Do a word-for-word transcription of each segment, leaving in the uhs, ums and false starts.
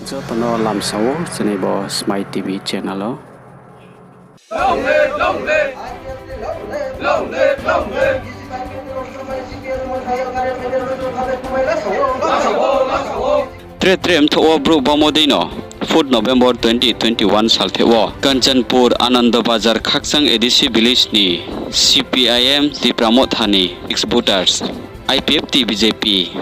Joto no lamsa ou chini bo Smai T V channel o. Tre tre mthoh wo brouh bamo dei no fourth November twenty twenty-one saltheh wo Kanchanpur Ananda Bazar Khakchang A D C village ni C P I M Tipra Motha ni ex-voters I P F T B J P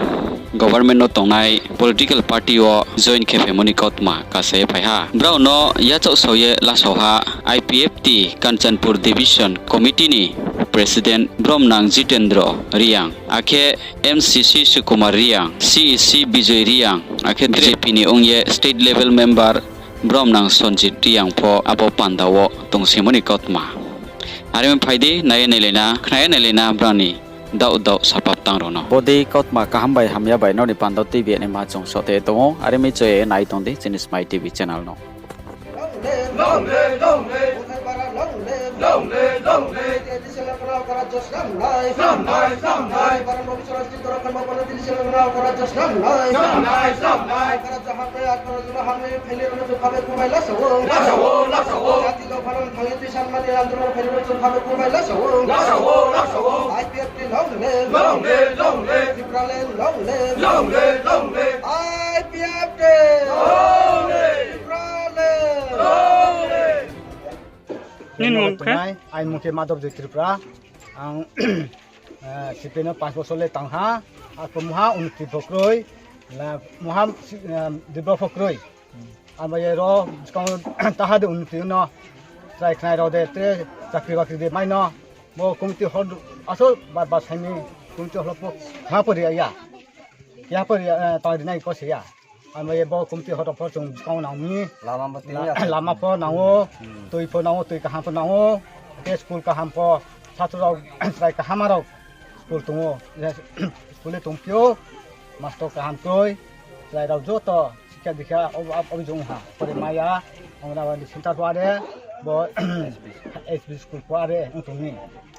government no tongnai political party wo join khe phaimo ni kautma kasa ye phai ha. Brao no yachaohsao ye lasao ha I P F T Kanchanpur Division Committee ni President Bromnang Jitendra Reang, akhe M C C Sukumar Reang, C E C Bijoy Reang, akhe B J P ni ong ye state level member Bromnang Sanjit Reang pho abo panda wo tongsingmo ni kautma. Are mi phai di, nai ye nailai na, khna ye nailai na brao ni daoh daoh sapap tang rao no. Bodei kautma kaham bai hamya bai nrao ni panda wo tuibi naima chung sote tong ou, are mi choye nai tong di chini Smai T V channel no. Nini mung khe? Aini mung khe Madhav Joy Tripura. Ang, eh, C P I M no panch bosor le tang ha. Arphuh mungha unnoti pho kroi, la mungha, eh, develop pho kroi. Abo ye ro buskang taha de unnoti no try khnai rao de, tre chakri bakri de mai no. Bo committee hall asol bar bar sai ni committee hall pho ha pho ri ya. Ya pho ri, eh, tang ri nai ko se ya. Abo ye bo committee hall pho chung buskang nang mi. Lama pho nang ou, tui pho nang ou, tui kaham pho nang ou. Khe school kaham pho, satro rao chrai kaham rao school tong ou. School le tongphi ou, master kaham kroi, chrai rao joto sikha dikha, ob-, ob-, obi jong ha, pore maya, Anganwadi center pho are, bo S B school pho are ong tong mi.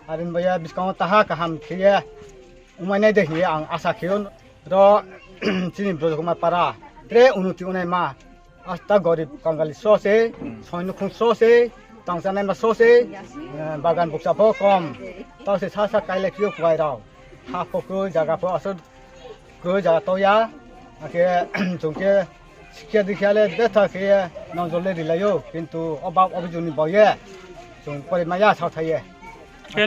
Are ni bo ye buskang wo taha kaham khe ye ongmai nai de hing ye ang asa khe ou, ro chini Brojo Kumar para, tre unnoti ongnai ma, asta gorib kangali so se, soi nukhung so se, tang chánaima so se, eh, bagan bukcha pho kom, tao se sa sa kailai phi ou kuai rao, ha pho kroi, zaga pho asol kroi, zaga tau ya, akhe chung khe sikha dikha le betha khe ye nojor le rilai ou, kintu obab obi jong ni bo ye chung pore maya sao thai ye. Khe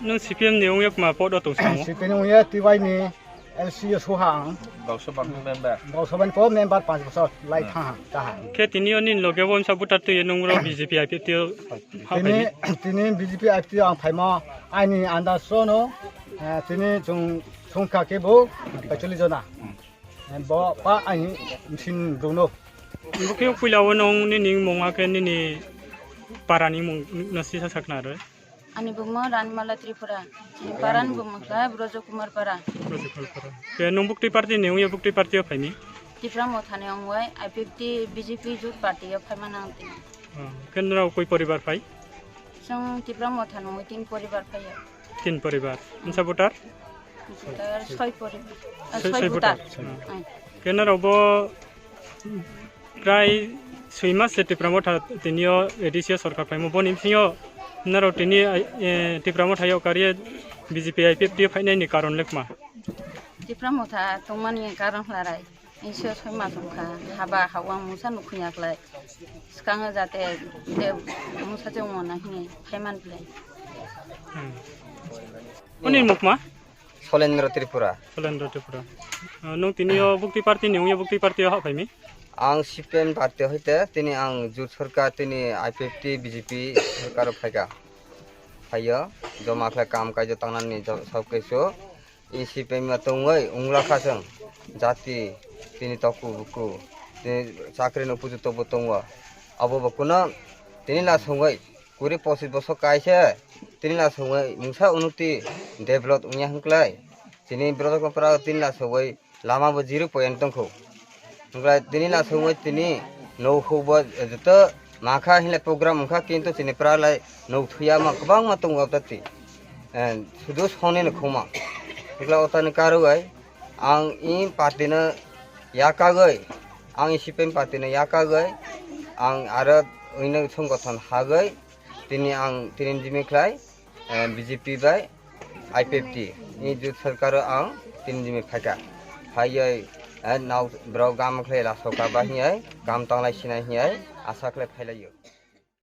nung C P M ni ong ye kma pod wo tong sa? C P M ni ong ye T Y ni L C yo suha ang. Gausabha ni member. Gausabha ni pho member panch bosor lai thanng ha, taha. Khe tini yo nini loge wo bsa voter tui ye nung ro B J P I P F T yo ha phai ni? Tini B J P I P F T yo ang phaimo aini andaz so no, eh, tini chung sungkha khe bo paichollish jona. Eh, bo pa aini bsing bru no. Bo khe puila wo nung nini mung akhe nini para ni mung no sisa sa khna roi. Ani bumung Ranimala Tripura. Para ni bumung khe Brojo Kumar para. Brojo Kumar para. Khe nung buktui party ni ong ye buktui party yo phai mi? Tipra Motha ni ong ye I P F T B J P jut party yo phaima nang tini. Khe nrao koi poribar phai? Chung Tipra Motha ni ong ye tin poribar phai ou. Tin poribar. Bsa voter? Voter soi poribar. Soi voter. Khe nrao bo prai soi mas se Tipra Motha tini yo A D C yo sorkar phaimo, bo ni bsing yo nrao tini Tipra Motha yo kar ye B J P I P F T yo phainai ni karon le kma? Tipra Motha tongma ni karon hla rai. Bsing yo soi mas ong kha, haba hawang mungsa nuhkhui ya klái. Skang wo jate de mungsa chongmo na hing ye phaiman klái. Oni mukma? Solendro Tripura. Solendro Tripura. Nung tini yo buktui party ni ong ye buktui party yo hahphai mi? Ang C P M party hoite tini ang jut sorkar tini I P F T B J P sorkar o phai kha. Phai yo, joma khlai kam kaijo tangnani sob kisu. I C P M yo tongwi ongla kha chwng. Jati, tini toku buku, tini chakri ni upojukto bo tongo. Abo bo kuno tini la songwi kuri pochis bosor kai se, tini la songwi mungsa unnoti develop wngya hwnklai. Tini Brojo Kumar para tini la songwi lama bo zero point tongkho. Hwnklai tini la songwi tini nouhkhuk bo joto makha hinlai program wngkha, kintu chini pra lai nouh thuya ma kwbangma tongo tati. Sudu songni ni khuma. Hwnklai otani karwi ang i party no yakagwi Ang CPM party no yakagwi, ang aro oino songothon hagwi, tini ang tini jimi khlai, eh, BJP bai IPFT ni jut sarkar o ang tini jimi phaikha. Phaiwi, eh, nao brao gam khlai lasoka ba hinwi, kam tanglai sinai hinwi, asa khlai phailai o.